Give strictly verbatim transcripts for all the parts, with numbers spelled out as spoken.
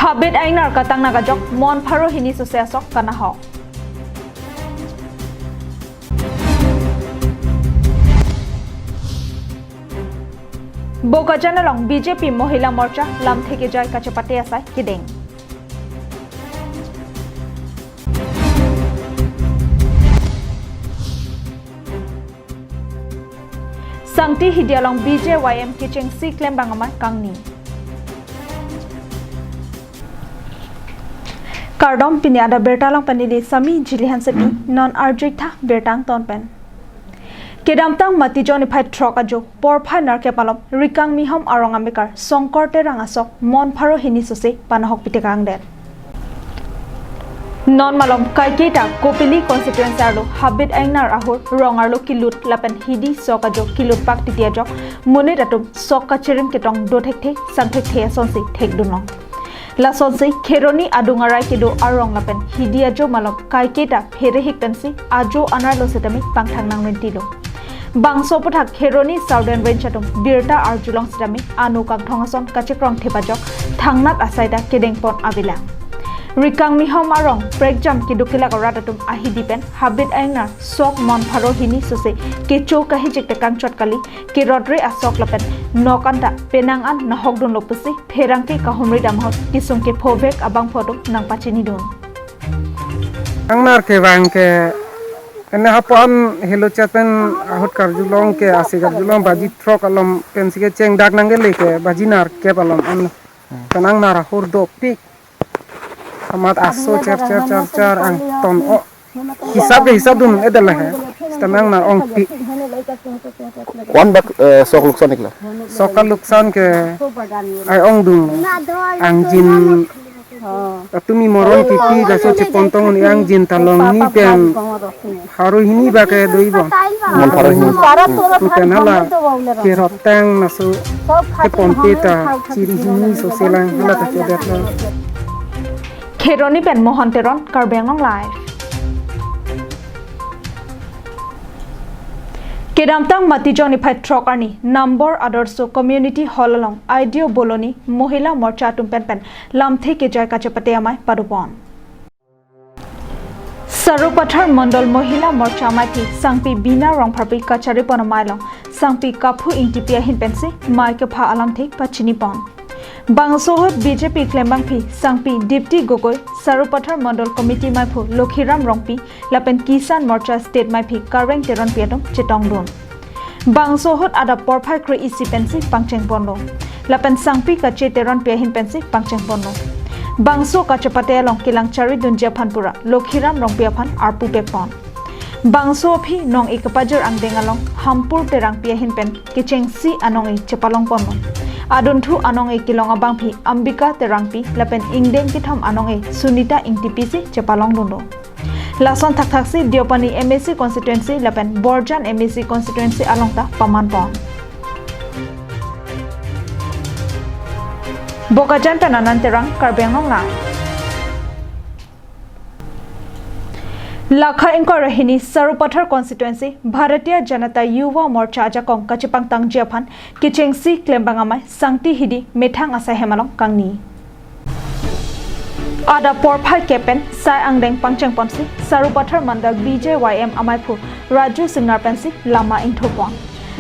Habit aingnar katang nangkejok, mon pharo hini sose asok kanahok. Bokajan along B J P Mohila Morcha lamthe kejai kachepate asai kedeng. Sangti hidi along B J Y M kechengsi klembang amei kangni. Kardom, pini adap birta along pen neli Sami Jili Hansepi, non arjuik tha birta angton pen. Kedamtang Matijong niphai throk ajo porphai nerkep alom Rikangmihom arong amekar Songkor Terang asok mon pharo hini sose panahok pitekangdet. Non malom kaiketa Kopili constituency arlo habit aingnar ahur rong arlo kilut lapen hidi sok ajo kilut pak titi ajok monit atum sok kachirim ketong do thekthe sang thekthe asonsi thekdunlong. Lasonsi Kheroni adung arai kedo arong lapen hidi ajo malom kaiketa pherehik pensi ajo anerlo setame pangthang nangmentilo. Bangso aphuthak Kheroni Southern Range atum birta arjulong setame ano kangthong ason kachekrong thep ajok thangnat asai ta kedengpon avelang. Rikangmihom arong prekjam keduk kelak arat atum ahidi pen habit aingnar sok mon pharo hini sose kecho kahijik tekang chot kali, kerotre asok lapen nok anta penang an nahokdunlo pusi pherangke kahumri dam ahut kesung kephovek abangphu atum nangpachinidun. Angnar kevang ke ene hapu-an helo chet pen ahut karjulong ke, asi karjulong baji throk alom pensi kecheng dak nangkele ke baji nerkep alom an pen angnar ahur dopik. Amat aso cher cher cher cher angton o. Hisap ke hisap dun edel he. Setame angnar ongpik. Kwan bak, eh, sok luksan ikla. Sok kaluksan ke ai-ongdung. Angjin atumi moron pipi laso chepontong ni angjin ta longni pen pharo hini bak ke doibom. Mon pharo hini. Latum pen hala kerot tang laso keponte ta chiri hini sose lang hala ta chodetlo. Kheroni pen Mohan Teron, Karbi Anglong Live. Kedamtang Matijong niphai throk arni Nambor Adorsho Community Hall along Ideo Boloni Mohila Morcha atum pen pen lamthe kejai kachepate amei padopon. Sarupathar Mondol Mohila Morcha amei phi Sangpi Bina Rongpharpi kacharipon amei along Sangpi Kaphu Ingtipi ahin pensi mei kepha alamthe pachinipon. Bangso ahut B J P klembang phi Sangpi Dipti Gogoi, Sarupathar Mondol Committee meiphu Lokhiram Rongpi lapen Kisan Morcha State meiphi Kareng Teronpi atum chetongdun. Bangso ahut adap porphai kre-isi pensi pangchengponlo. Lapen Sangpi Kache Teronpi ahin pensi pangchengponlo. Bangso kachepate along kelang charidunji aphan pura Lokhiram Rongpi aphan arpu pekpon. Bangso aphi nong-e kepajir angdeng along Hampur Terangpi ahin pen kechengsi anong-e chepalongponlo. Adunthu anong-e kelong abang phi Ambika Terangpi lapen ingdeng kethom anong-e Sunita Ingtipi si chepalongdunlo. Lason thakthaksi Deopani M A C constituency lapen Borjan M A C constituency along ta pamanpon. Bokajan pen Anand Terang, Karbi Anglong Live. Lakha ingkoi ra hini Sarupathar constituency Bharatiya Janata Yuva Morcha ajakong kachepangtangji aphan kechengsi klembang amei Sangti hidi methang asai hem along kangni. Adap porphai kep pen sai angdeng pangchengponsi Sarupathar Mandal B J Y M ameiphu Raju Singnar pensi lama ingthupon.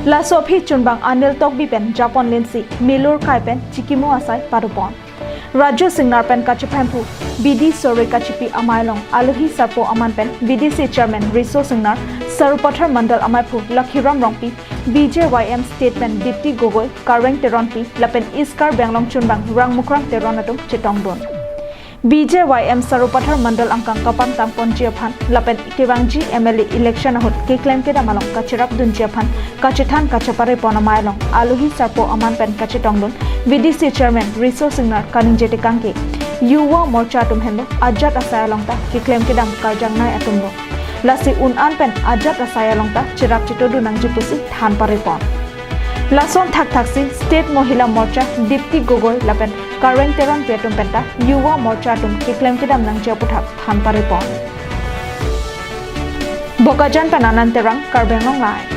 Laso aphi chunbang Anil Tokbi pen japon lensi milur kai pen chikimo asai padopon. Raju Singnar pen kachephemphu bidi sore kachipi amei along alohi sarpo aman pen B D C chairman Riso Singnar, Sarupathar Mandal ameiphu Lakhiram Rongpi, B J Y M state pen Dipti Gogoi, Kareng Teronpi lapen East Karbi Anglong chunbang Rangmukrang Teron atum chetongdun. B J Y M Sarupathar Mandal angkang kapangtangponji aphan lapen kevangji M L A election ahut keklem kedam along kacherapdunji aphan kachethan kacheparepon amei along alohi sarpo aman pen kachetongdun V D C chairman Riso Singnar kaningje tekang ke Yuva Morcha atum henlo ajat asai along ta keklem kedam karjangnei atumlo. Lasi un-an pen ajat asai along ta cherap chetodun nangji pusi than parepon. Lason thakthaksi State Mohila Morcha Dipti Gogoi lapen Kareng Teronpi atum penta Yuva Morcha atum keklem kedam nangji aputhak than parepon. Bokajan pen Anand Terang, Karbi Anglong Live.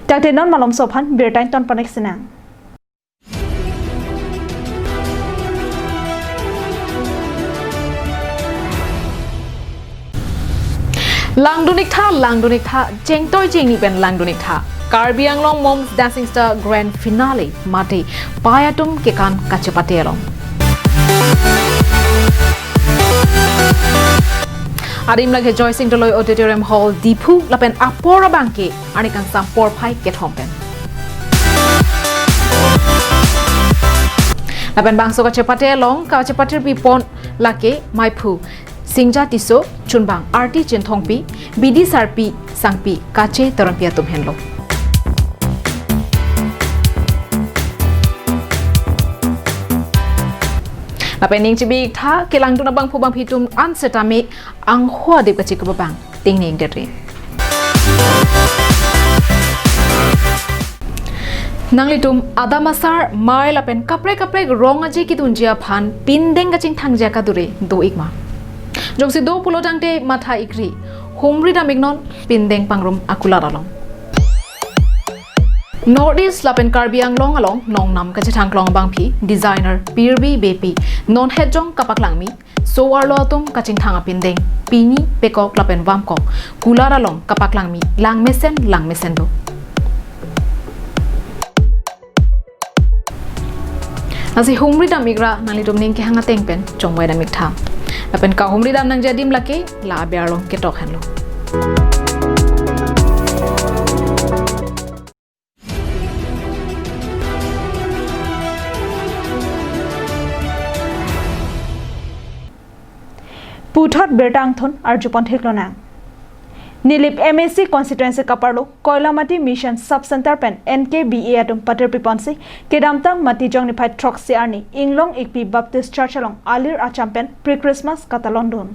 Tangte non malomso aphan birta ington panek sinang. Langdun-ik tha, langdun-ik tha, jengtoi jengni pen langdun-ik tha. Karbi Anglong Mom's Dancing Star Grand Finale mate pai atum kekan kachepate along. Adim lake Joysing Doloi Auditorium Hall, Diphu lapen apor abangke arni kangsam porphai kethom pen. Lapen bangso kachepate along kachepatirpi pon lake maiphu Singja Tisso, chunbang Arti Chinthongpi, bidi sarpi sangpi kacheteronpi atum henlo. Lapen ning chibi-ik tha, kelangdun abangphu bangphi atum an setame angho adip kachekup abang tingningdetri. Nanglitum adam asar, mei lapen kaprek kaprek rong aje kedunji aphan pindeng kachingthangji akadure do-ik ma? Jongsi do pulo tangte matha-ikri, humri dam-iknon pindeng pangrum akulat along. North East lapen Karbi Anglong along nongnam kachethang klong abangphi designer Pirbi Beypi non hetjong kapaklangmi so-arlo atum kachingthang apindeng pini pekok lapen vamkok kulat along kapaklangmi langmesen langmesen do. Lasi humri dam-ik ra nanglitum ning kehang ateng pen chongvai dam-ik tha. Lapen kahumri dam nangji adim lake la aber along ketok henlo. Puthot birta angthon arjupon theklonang. Nilip M A C constituency kaparlo Koilamati Mission Sub Center pen N K B A atum patirpiponsi kedamtang Matijong niphai throksi arni Inglong Ikpi Baptist Church along alir acham pen pre-Christmas katalondun.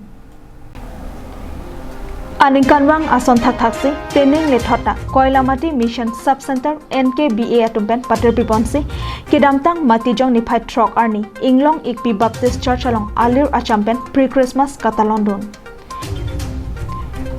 Aningkanvang ason thakthaksi teneng lethot ta Koilamati Mission Sub Center N K B A atum pen patirpiponsi kedamtang Matijong niphai throk arni Inglong Ikpi Baptist Church along alir acham pen pre-Christmas katalondun.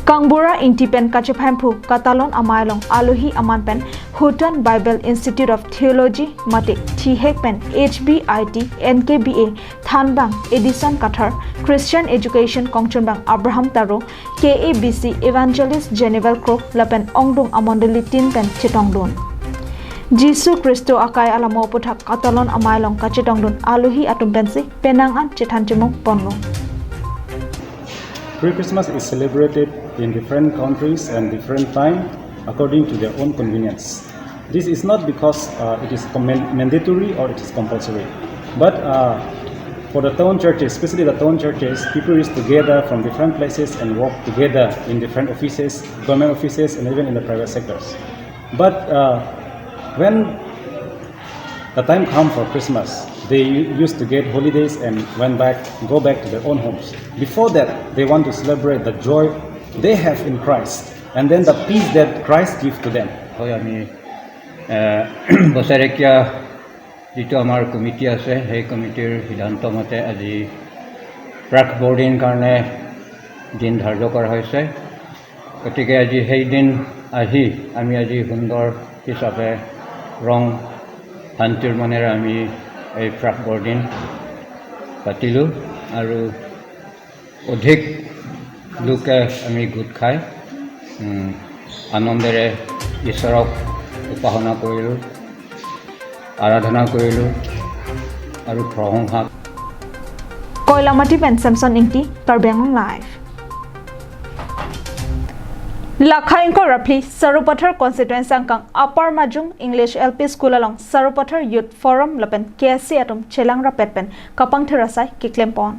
Kangbura Ingti pen kachephemphu katalon amei along alohi aman pen Hutan Bible Institute of Theology mate thihek pen H B I T N K B A thanbang Edison Kathar, Christian Education kongchunbang Abraham Taro, K A B C Evangelist Genevieve Kro lapen ongdung amondoli tin pen chetongdun. Jisu Khristo akai alamo aputhak katalon amei along kachetongdun alohi atum pensi penang an chethan chemung ponlo. Pre-Christmas is celebrated in different countries and different time according to their own convenience. This is not because, uh, it is commen-, mandatory or it is compulsory, but, uh, for the town churches, especially the town churches, people used to gather from different places and work together in different offices, government offices, and even in the private sectors. But, uh, when the time come for Christmas, they u-, used to get holidays and went back, go back to their own homes. Before that, they want to celebrate the joy they have in Christ, and then the peace that Christ give to them. হয়, আমি, এ, বছৰেকীয়া যিটো আমাৰ কমিটি আছে, সেই কমিটিৰ সিদ্ধান্ত মতে আজি প্ৰাক বৰদিন কাৰণে দিন ধাৰ্য কৰা হৈছে। গতিকে আজি সেই দিন আহি আমি আজি সুন্দৰ হিচাপে ৰং শান্তিৰ মনেৰে আমি এই প্ৰাক বৰদিন পাতিলোঁ আৰু অধিক লোকে আমি গোট খাই, উম, আনন্দেৰে ঈশ্বৰক উপাসনা কৰিলোঁ, আৰাধনা কৰিলোঁ আৰু প্ৰশংসা Koilamati pen Samson Ingti, Karbi Anglong Live. Lakha ingkoi ra phli Sarupathar constituency angkang Upper Majung English L P School along Sarupathar Youth Forum lapen K S C atum chelang rapet pen kapangthir asai keklempon.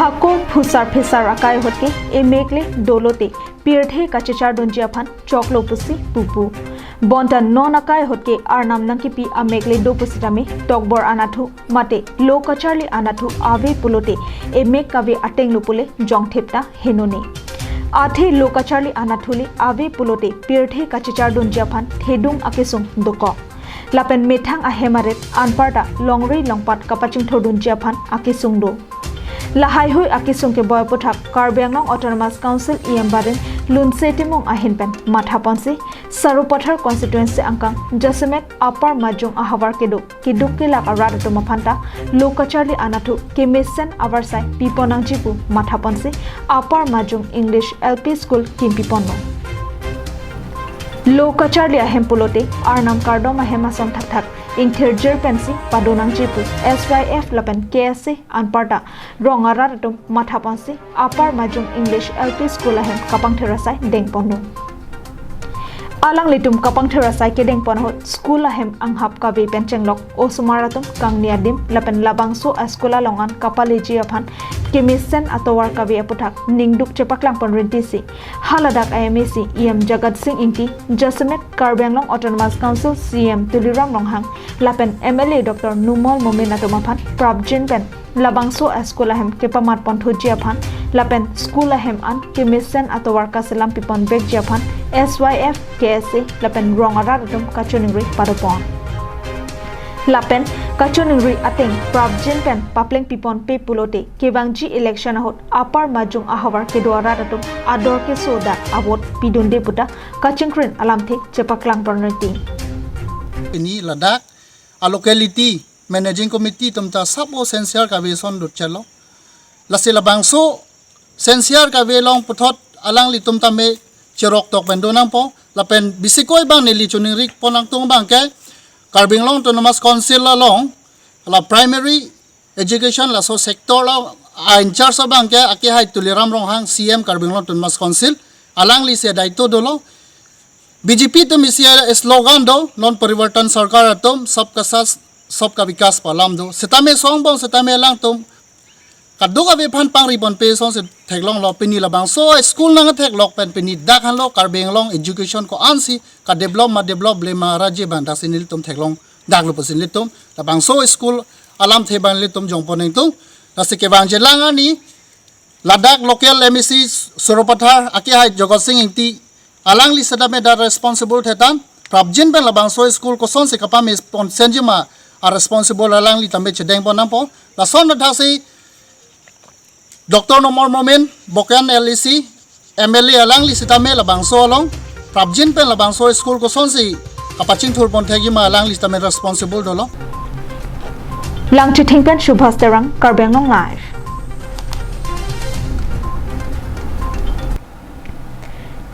Hako phusar phisar akai ahut ke emekle dolote pirthe kachechardunji aphan choklo pusi pupu. Bonta non akai ahut ke arnam nangkipi amekle do pusitame tokbor anatthu mate lo kacharli anatthu ave pulote emek kave atenglo pule jongthip ta henone. Athe lo kacharli anatthu le ave pulote pirthe kachechardunji aphan thedung akesung dokok. Lapen methang ahem arit anparta longri longpat kapachingthurdunji aphan akesung do. Lahaihui akesung keboi aputhak Karbi Anglong Autonomous Council E M Barin Lunse Timung ahin pen mathaponsi Sarupathar constituency angkang jasemet Upper Majung ahavar kedo keduk kelak arat atum aphanta lo kacharli anatthu kemesen avarsai piponangji pu mathaponsi Upper Majung English L P School kimpiponlo. Lo kacharli ahem pulote arnam kardom ahem ason thakthak ingthirjir pensi padonangji pu S Y F lapen K S A anparta rong arat atum mathaponsi Upper Majung English L P School ahem kapangthir asai dengponlo. Alanglitum kapangthir asai kedengpon ahut school ahem anghap kave pen chenglok osomar atum kangni adim lapen labangso a school along an kapaleji aphan kemesen atovar kave aputhak ningduk chepaklangpon rintisi haladak a M A C E M Jagat Sing Ingti, jasemet Karbi Anglong Autonomous Council C E M Tuliram Ronghang lapen M L A Doctor Numal Momin atum aphan prapjin pen labangso a school ahem kepamatponthuji aphan lapen school ahem an kemesen atovar kaselam piponvekji aphan S Y F, K S A lapen rong arat atum kachiningri padopon. Lapen kachiningri ateng prapjin pen paplengpiponpe pulote kevangji election ahut Upper Majung ahavar kedo arat atum ador keso dak a vote pidunde puta kachingkrin alamthe chepaklangpon rinti. Pini ladak a locality managing committee atum ta sabo census kave ason dotchelo. Lasi labangso census kave along puthot alanglitum tame cheroktok pen donangpo lapen bisikoi abang neli chiningripon nangtung abangke Karbi Anglong Autonomous Council along la primary education laso sector lo a in charge abangke akehai Tuliram Ronghang C E M Karbi Anglong Autonomous Council, alanglisi daito dolo. B J P atum isi slogan do, non parivartan sarkar atum sabka saath sabka vikas pu alam do. Setame songbong setame alangtum kadokave aphan pangriponpe asonsi theklonglo. Pini labangso school nangtheklok pen pini dak henlo Karbi Anglong education ko-ansi kadevelop ma develop le ma raji abang daksi nelitum theklong daklo pusi nelitum labangso school alamthe abang nelitum jongpon nangtung. Lasi kevangji alang arni ladak local M A C Sarupathar akehai Jagat Sing Ingti, alangli setame dak responsible thetan prapjin pen labangso school kosonsi kapameponsenji ma a responsible alangli tame chedengpon nangpo. Lason adhaksi Doctor Numal Momin, Bokajan L A C M L A, alangli setame labangso along prapjin pen labangso school kosonsi kapachingthurponthekji ma alangli setame responsible dolo. Langchithing pen Subhas Terang, Karbi Anglong Live.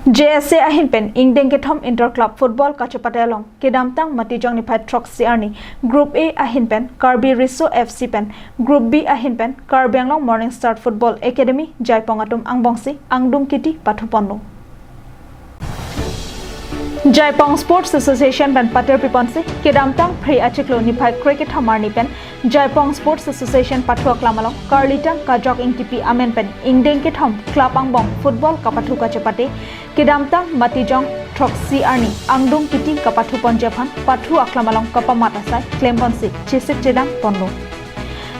J S A ahin pen ingdeng kethom inter club football kachepate along kedamtang Matijong niphai throksi arni Group A ahin pen Karbi Riso F C pen Group B ahin pen Karbi Anglong Morning Star Football Academy Jaipong atum angbongsi angdung kiti pathuponlo. Jaipong Sports Association pen patir piponsi kedamtang Phre achiklo niphai krekethom arni pen Jaipong Sports Association pathu aklam along karlitang Kajok Ingtipi amen pen ingdeng kethom club angbong football kapathu kachepate kedamtang Matijong throksi arni angdung kiti kapathuponji aphan pathu aklam along kapamat asai klemponsi chesik chedangponlo.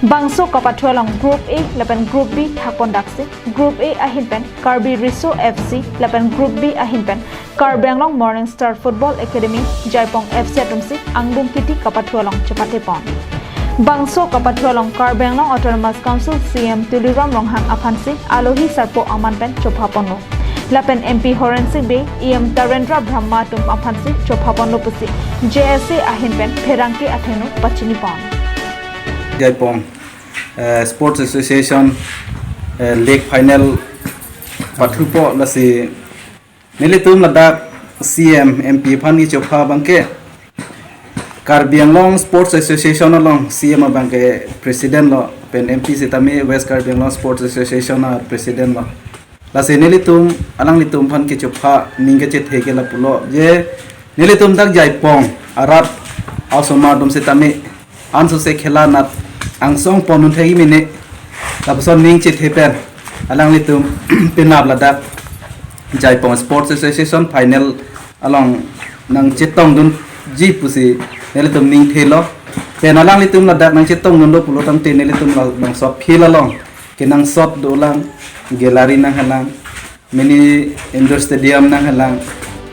Bangso kapathu along Group A lapen Group B thakpondaksi, Group A ahin pen Karbi Riso F C lapen Group B ahin pen Karbi Anglong Morning Star Football Academy Jaipong F C atumsi angdung kiti kapathu along chepatepon. Bangso kapathu along Karbi Anglong Autonomous Council C E M Tuliram Ronghang aphansi alohi sarpo aman pen chophaponlo. Lapen M P Horensing Bey, E M Tarendra Brahma atum aphansi chophaponlo pusi J S A ahin pen pherangke athengno pachinipon. Jaipong, eh, Sports Association, eh, League Final pathupo lasi nelitum ladak C E M, M P aphan kechopha abangke Karbi Anglong Sports Association along C E M abangke President lo pen M P setame West Karbi Anglong Sports Association a President lo. Lasi nelitum alanglitum aphan kechopha ning kechethe ke lapulo je nelitum dak Jaipong arat osomar atum setame ansose khela nat angsong ponnun thegi mene lapuson ning chethe pen alanglitum penap ladak Jaipong Sports Association final along nangchetongdunji pusi nelitum ning thelo. Pen alanglitum ladak nangchetongdunlo pulo tangte nelitum la bangso field along kenangsot dolang, gallery nanghelang, mini indoor stadium nanghelang.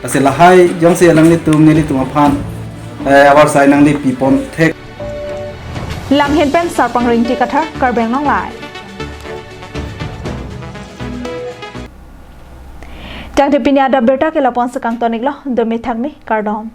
Lasi lahai jongsi alanglitum nelitum aphan, eh, avarsai nangli piponthek. Langhin pen Sarpang Ringti Kathar, Karbi Anglong Live. Tangte pini adap birta ke lapu-an si kangton-iklo, dome thakme, kardom.